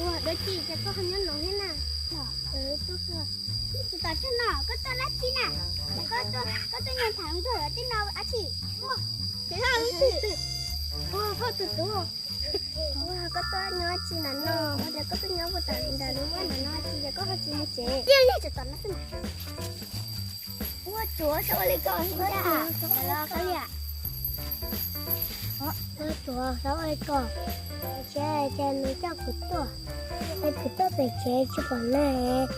Ua dab tsi ces koj ho nyob no thiab na? Tsis tau tseg no, koj tuaj dab tsi na? Koj tuaj nyob tham nrog lawv tej no dab tsi? Ua, koj tus tub, koj tuaj nyob tsi ntawm no, ua cas koj tuaj nyob puag tom ntawm lub vaj ntawm no tsis yog koj ho tsis mus tsev? Tiag li tseem tom no xwb mas. Ua tsuav xyov ua li ko, ua tsuav xyov ua li ko, ua tsuav xyov ua li ko. Tsev ces nws coj kuv tuaj, es kuv tuaj pem tsev tsis pom nws,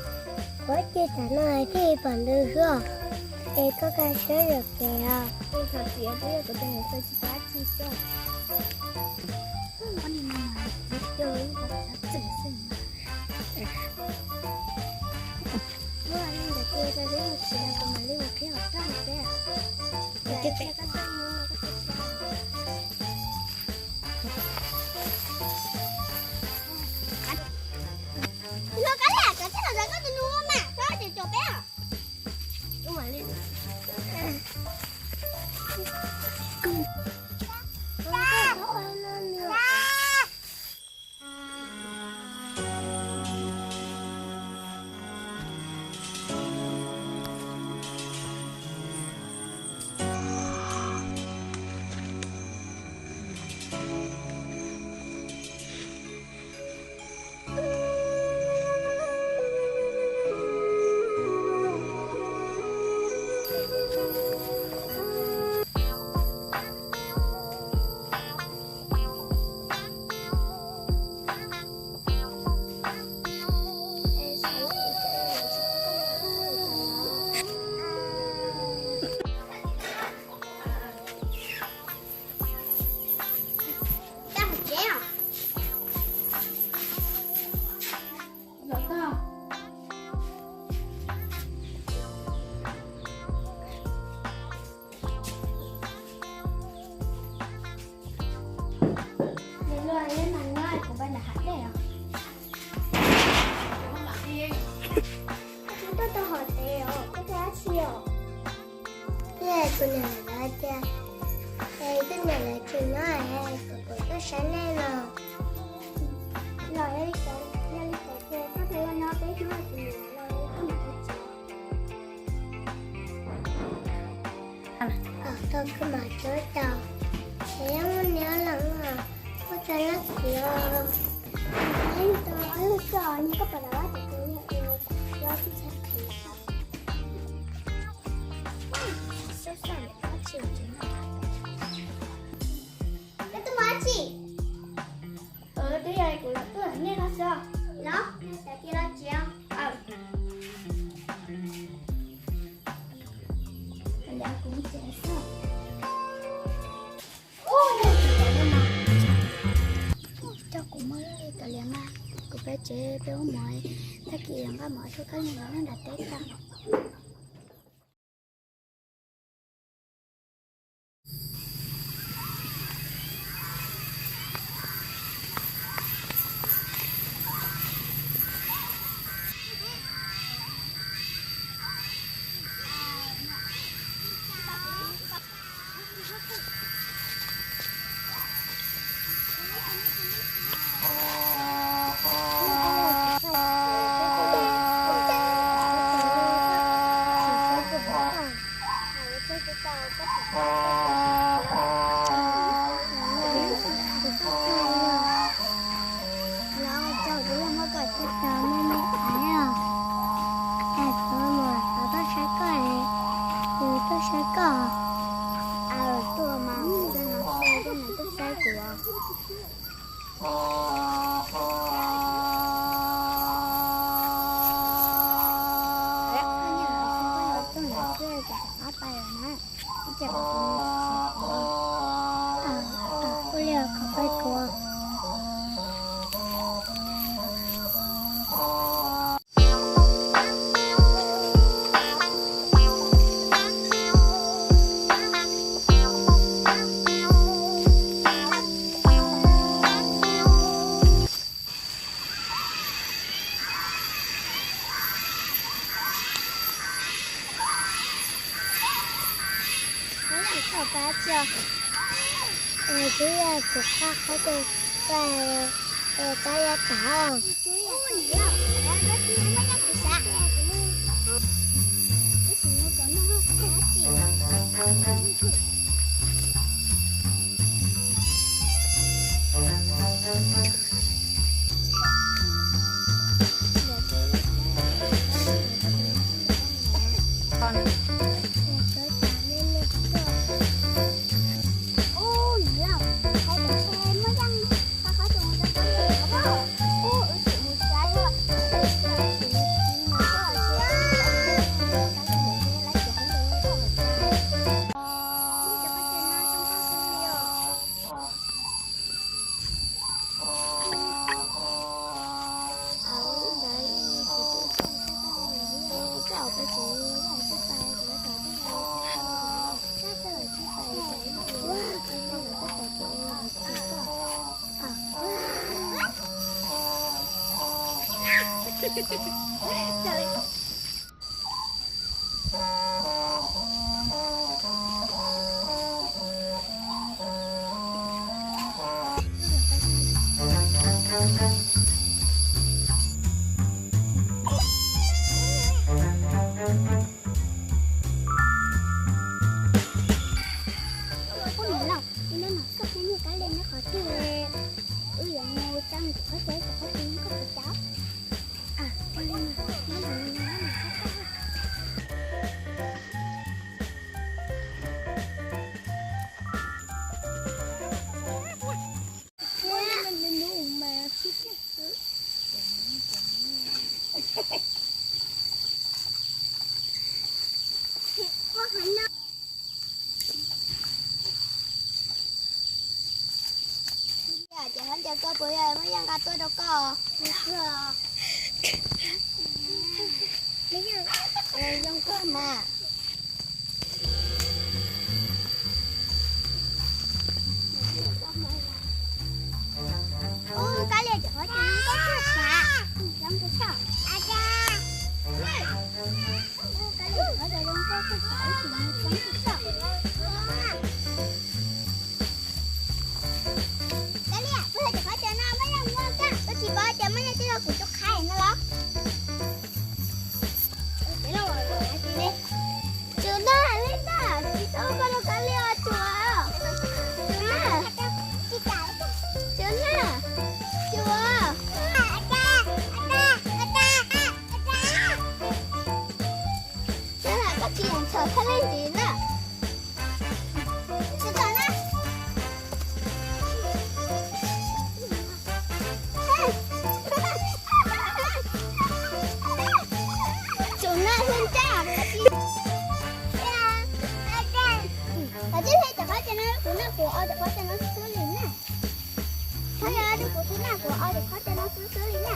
kuv cia tam no thiaj pom nws xwb. Es koj kaj siab zam kev os. Txhob txiav, twb yog kuv tus niam txiv tsis pab tsis txog. Ua li no mas txiav coj ib qho xav txwm xwb. Ua li ntawd ces rau lub hauv tsev kuv mam li mus qhib hauv roj thiab. Los koj li, koj txij los koj tus nus mas koj tseem caum peb os. Tuaj tau hom tsev os, koj tuaj dab tsi os? Thiab kuv niam lawv tias, es koj niam lawv tseem nyob es kom kuv tuaj saib nej no. Los yog li cas, yog li cas ces koj tau nyob peb hnub kuv niam lawv los koj mam tuaj tsev. Tau koj mam tuaj tau. Es yog muaj neb los koj tso lab kiv os. Ib tug ib tug tso, nws koj pom lawm ces kuv yog tus tsis txhais qhia. Koj tuaj mus dab tsi? Twb yog kuv los tuaj nej no xwb. Los, sawv kev los tsev. Kuv mus tsev xwb. Coj kuv mus li kav liam mas, kuv peb tsev peb ua mov, tag kis yuav nqa mov rau koj li no nram teb tag. Tuaj saib koj, tuaj saib koj. Tuaj mas, tuaj saib kuv. Ua li khov peb kuv. Kuv yog kuv qab qhov twg, Tau ya tau. Ub, niam laus, ib hnub no koj pheej niaj kab liaj nyob qhov twg? Wb yuav mus tsa tus qhov chaw, tus qhov chaw koj puas tsa? Ces hov ncauj koj puas yog muaj yaj nqa tuaj rau koj? Zoo kawg mas. Ub, kab liaj cov qhov chaw no koj txawj xav, zoo kawg sav. Ub, kab liaj cov qhov chaw no koj txawj xav, ib txhis mus txeeb kawg sav. Kab liaj, puas yog cov qhov chaw no muaj yaj muaj kab, koj tsis paub tias muaj yaj coj los kuv tus qhaib no los? Tsuas na, li na, tsis tau koj rau kab liaj os tsuas. Tsuas na, tsuas na, tsuas. Tsuas na, koj tsis yeem txhawm thaij leej ntxiv na. Tsuas na, hlub ncaj. Koj tsis hle cov qhov chaw no rau kuv na, kuv ua cov qhov chaw no xwb xwb li na. Koj yog rau kuv xwb na, kuv ua cov qhov chaw no xwb xwb li na.